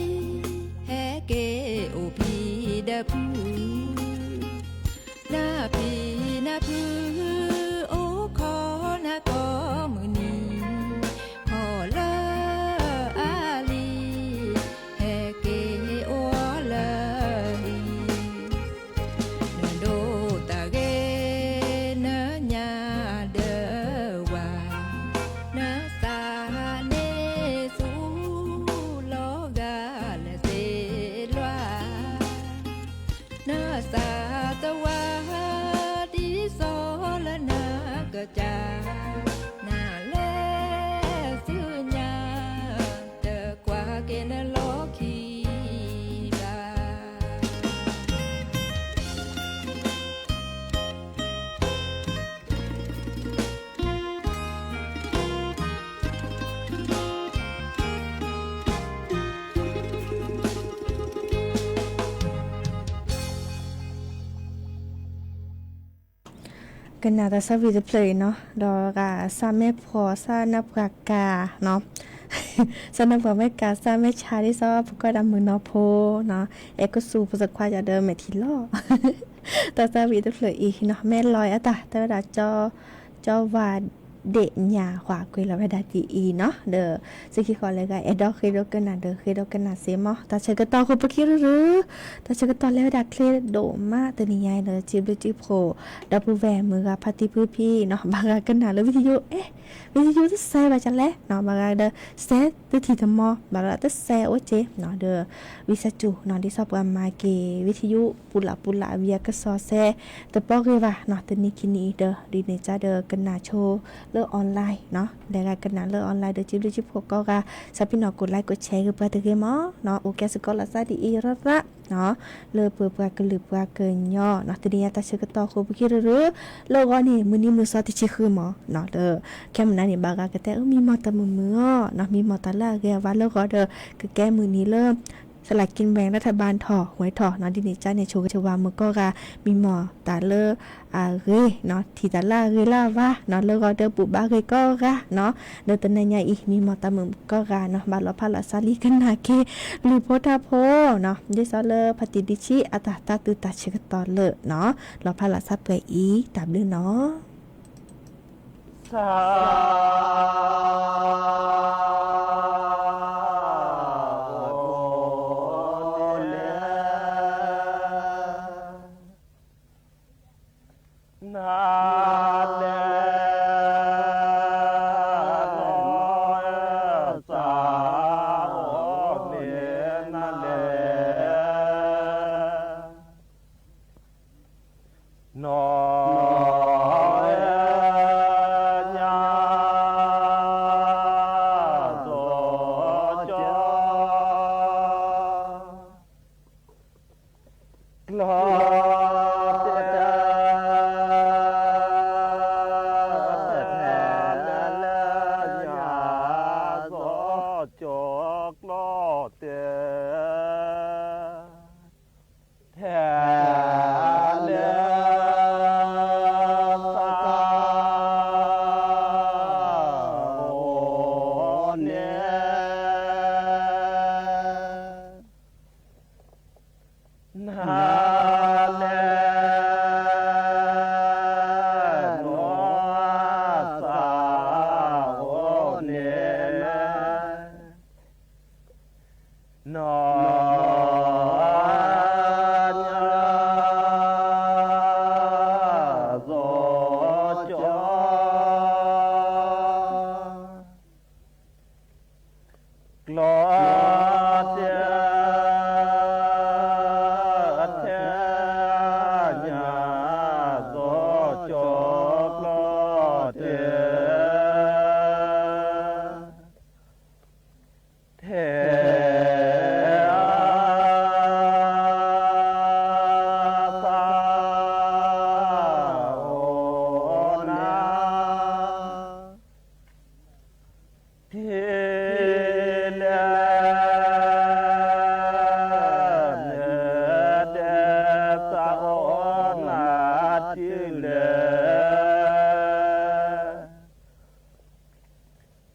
ဟဲက့ၤအိၣ်ဖံဒီးဖု နဖံနဖု အိၣ်ခိးနၤကိးမုၢ်နံၤ, ခိးလၢအလံၤ, ဟဲက့ၤအိၣ်လၢဟံၣ်, နဒိးတၢ်ဂ့ၤ နညါဒၢဝၤ, နသးန့ၣ်ဆူလီၤဂာ်လဲၤသ့လွါ နသးတဝါ ဒ်သိးလၢနကစၢ်, နလဲၤဆူညါ, တကွၢ်က့ၤနလီၢ်ခံဘၣ်. ကနၣ်တၢ်သးဝံၣ်တဖျၢၣ်အံၤနီၤ, ဒီးဂၤ စၢ်မဲၢ်ဖှီၣ်စၢ်နၢ်ပှၤကၤနီၤ, စၢ်နၢ်ပှၤမဲၢ်ကၤ စၢ်မဲၢ်ဆါ ဒ်သိးပကိးဒၣ်မုၣ်နီၤဖိနီၤ, အဲၣ်ကစူၢ်ဖိသခွါယၤဒီးမဲာ်ထံလီၤ. တၢ်သးဝံၣ်တဖျၢၣ်အံၤနီၤ မ့ၢ်လီၤအတၢ် တဲဝဲဒၣ် ကၠီဝါဒ့ၣ်ညါ ကွၢ်ကွံာ်လီၤဝဲဒၣ်ဒ်အံၤနီၤ, ဒီးစ့ခံဃီၤလၢဂၤ အဲၣ်ဒိးဃ့ဒိးကနၣ်ဒီးဃ့ဒိးကနၣ်စ့မး, တၢ်ဆၢကတီၢ်ဃိပကံၢ်ရူရူ, တၢ်ဆၢကတီၢ်လဲၤဝဲဒၣ်ချ့ဒိၣ်မး တနံၤညါအံၤဒီး စံးဘျုးစံးဖှိၣ် ဒီပုၢ်ဝဲၢ်မုၢ်ဂၤဖါတံၢ်ဖုဖံနီၤ, ဘၣ်ဂၤကနၣ်လၢ video အဲ video တစဲးဘၣ်ကလဲၣ်နီၤ, ဘၣ်ဂၤဒီး စဲးတထံၣ်တမီၤ ဘၣ်ဒီးတစဲးအိၣ်က့နီၤ, ဒီး ဝံသးစူၤနီၤ ဒ်သိးပှၤမၤက့ၤ video ပူၤလၢ်ပူၤလၢ် အဝံအကစီၣ်စဲး တပီၢ်ဂ့ၤဘၣ်နီၤ, တနံၤခံနံၤအံၤဒီး ဒ်န့ၣ်ကဒီးကနၣ်ဆိလၢ online နီၤ, လဲၤဂၤကနၣ်လၢ online ဒီး စံးဘျုးစံးဖှိၣ်ကိးဂၤ, စးပ့ၤနီၣ် ကိးlike ကိးshare ဂ့ၤပှၤတဂ့ၤမးနီၤ, အိၣ်ကဲစ့ၢ်ကီးလီၤသးဒ်အံၤရၣ်ရၣ်နီၤ, လၢပပှၤကလုာ်ပှၤကညီနီၤ, တနံၤညါတၢ်ဆၢကတီၢ်ဃိပကံၢ်ရူရူ, လၢဂီၢ်န့ၣ် မုၢ်နံၤမုၢ်သီတဆံဃုမးနီၤ, လၢ ခဲမုၢ်နၤန့ၣ် ဘၣ်ဂၤကတဲ မံမီၢ်တၢ်မုာ်မုာ်အီၤနီၤ, မံမီၢ်တၢ်လၢအဂ့ၤအဝါလၢဂီၢ်ဒီး ကကဲမုၢ်နံၤလၢ စလၤကံဘဲၣ်လၢထဘၣ်ထီၣ် ဝဲထီၣ်နီၤ, ဒ်န့ၣ်ကန့ၣ် ဆိၣ်ဂ့ၤဆိၣ်ဝါမုၢ်ကိးဂၤ, မံမီၢ်တၢ်လၢအဂ့ၤနီၤ, ထံၣ်တၢ်လၢအဂ့ၤလၢအဝါနီၤ, လၢဂီၢ်ဒီးဘူၣ်ဘါဂ့ၤကိးဂၤနီၤ, လၢတနံၤညါအံၤ မံမီၢ်တၢ်မုာ်ကိးဂၤနီၤ, ဘၣ်လီၤဖးလီၤဆါလံကနၣ်က့ၤ လုၢ်ဖိထါဖိနီၤ, ဒ်သိးလၢဖါတံၢ်ဒံဆံး အတၢ်သးတုၤတၢ်ဆၢကတီၢ်လၢနီၤ, လီၤဖးလီၤဆါပှဲၤအံၤ တၢ်ဘျုးနီၤ.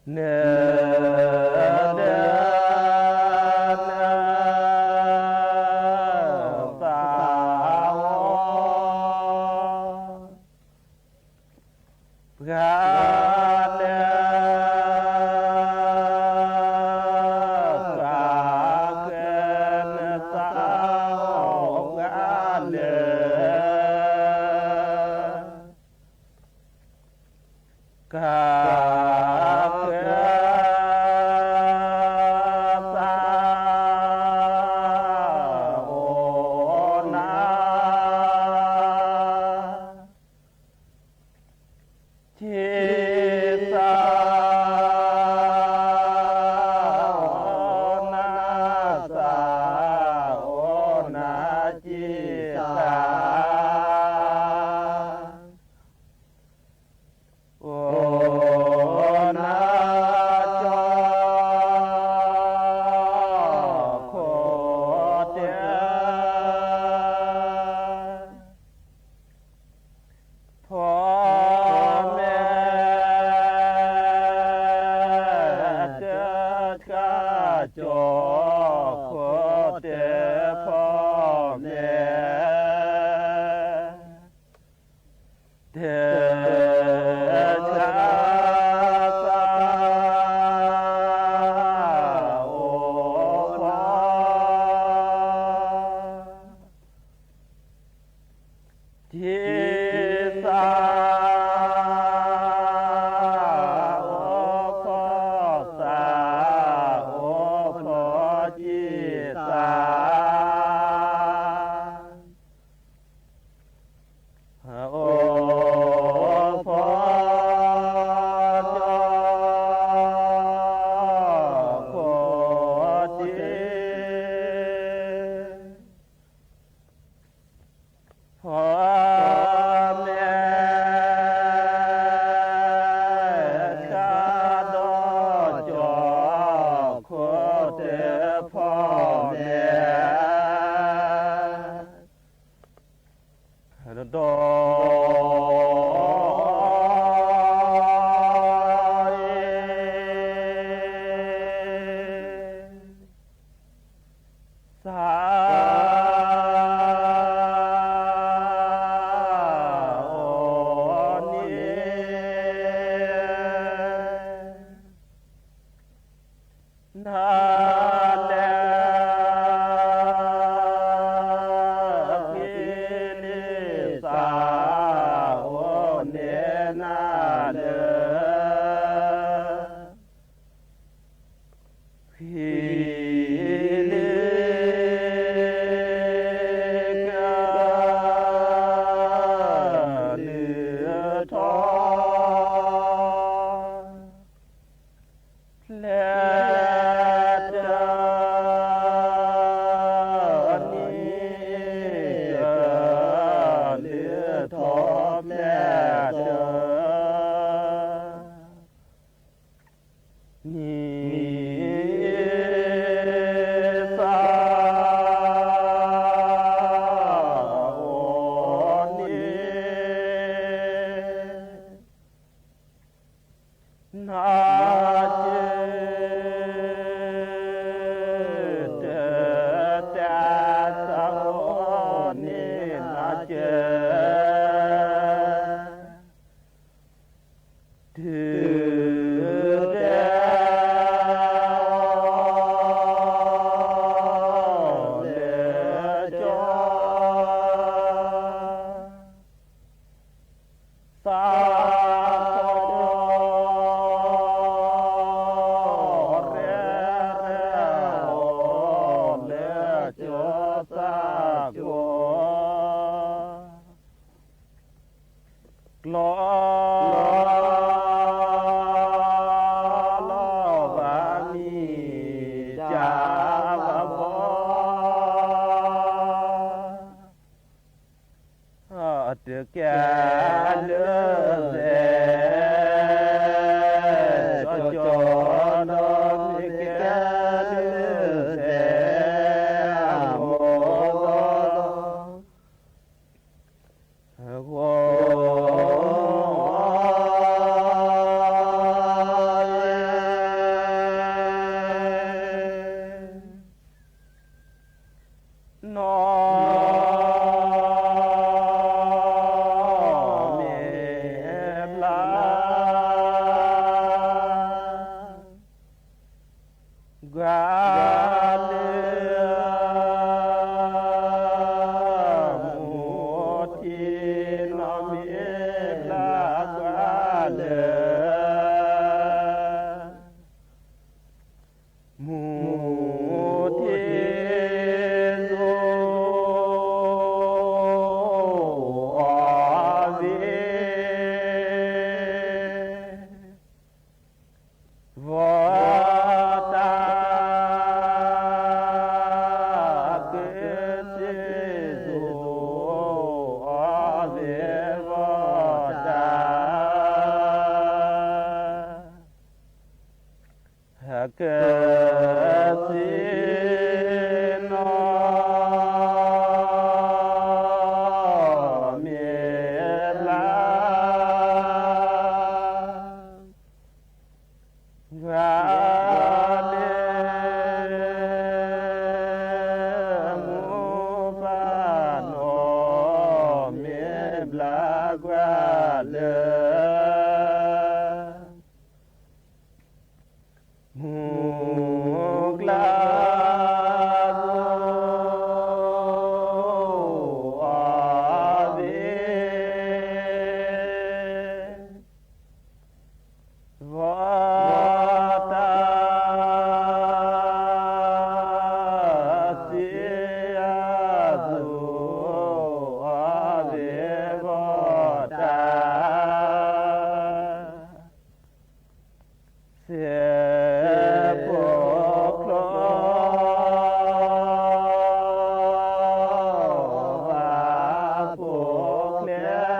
နဒၢနသးအိၣ် ပှၤလၢ ဃၣ်ဃၢနသးအိၣ် ပှၤလၢ ဃၣ်ဃၢ သးအိၣ်နၤ ဆံးသးအိၣ်နၤ သးအိၣ်နၤ ဆံးသး အိၣ်နၤ ကၠီခိၣ်တဲ ဖီမဲ တကး ကၠီခိၣ်တဲ ဖီမဲ တကး သးအိၣ်ဖီ ဆံးသးအိၣ်ဖီ သးအိၣ်ဖီ ဆံးသး အိၣ်ဖီ ကၠီခိၣ်တဲ ဖီ မဲ ကးဒီး ကၠီခိၣ်တဲ ဖီ မဲ ဒီး သး အိၣ်နၤ နၤလဲၣ် ဃံလံ သးအိၣ်န့ၢ်နၤလၢ ဃံလံ က လုၢ်ထီၣ် ဖျဲးတၢ် နံၤ ကလုၢ်ထီၣ် ဖျဲးတၢ် နံၤ သး အိၣ်န့ၢ် နၤကၢ တ တၢ် သးအိၣ်န့ၢ် နၤကၢ တုၤ တၢ် အိၣ်လၢ ကၠီ သး ကၠီ ဘီတၢ်ကစံၣ်စိၤ အီၤသ့ၣ်ဘီတၢ် ဟဲကစံၣ်နီၤ မ့ၢ်ဘျါ ကွၢ်လၢ မူဖးနီၤ မ့ၢ်ဘျါကွၢ်လၢ မူကျါ အီၤသ့ၣ် ဘီတၢ် စံၣ်အသိး အီၤသ့ၣ်ဘီတၢ် စဲးဖိချီ ဘၣ်ဖိချ့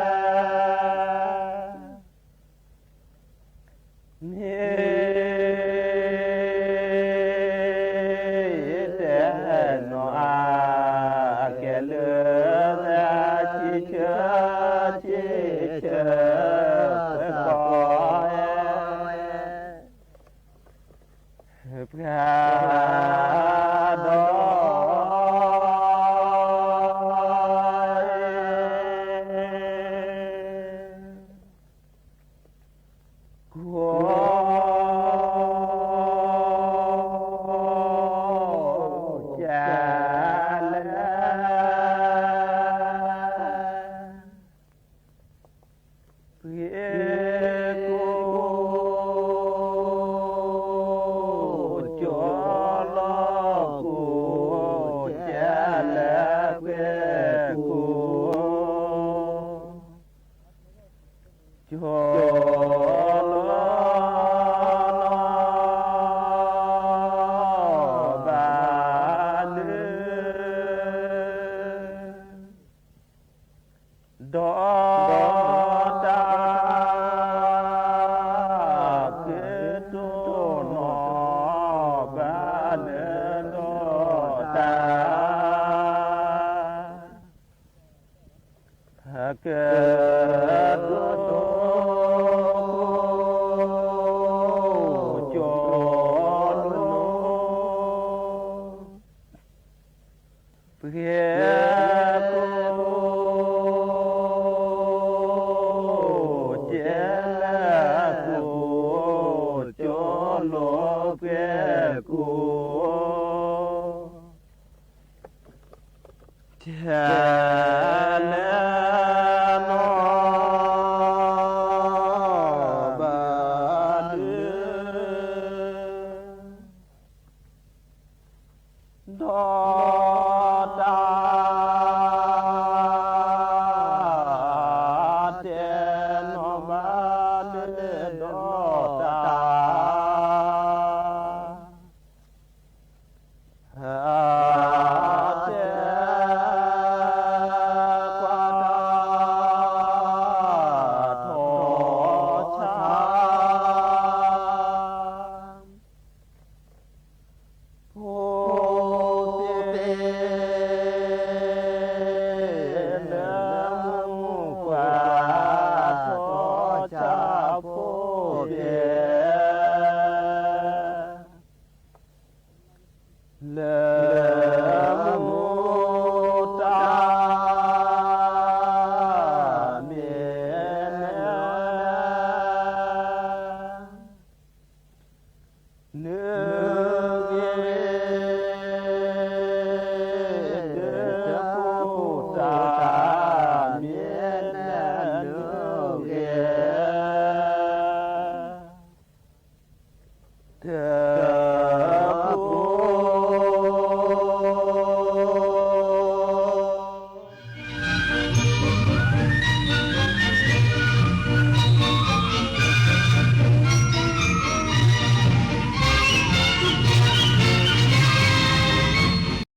မ့ၢ်တဲနီၤ အကဲလၢ သးဆံးဆၢဆံးဆၢ သကိး ပှၤဒီး ကိးကလဲ ပှ့ၤကိး ကၠီလီၤကိး ကၠီလၢပှဲၤကိး ကၠီလီၤ ဘၣ်လၢ ဒီးတၢ် ကတိၤနီၤ ဘၣ်လၢဒီးတၢ် ကတိၤ ကၠီလီၤ ပှ့ၤကိး ကၠီလၢကိး ကၠီလီၤပှဲၤကိး ကၠီ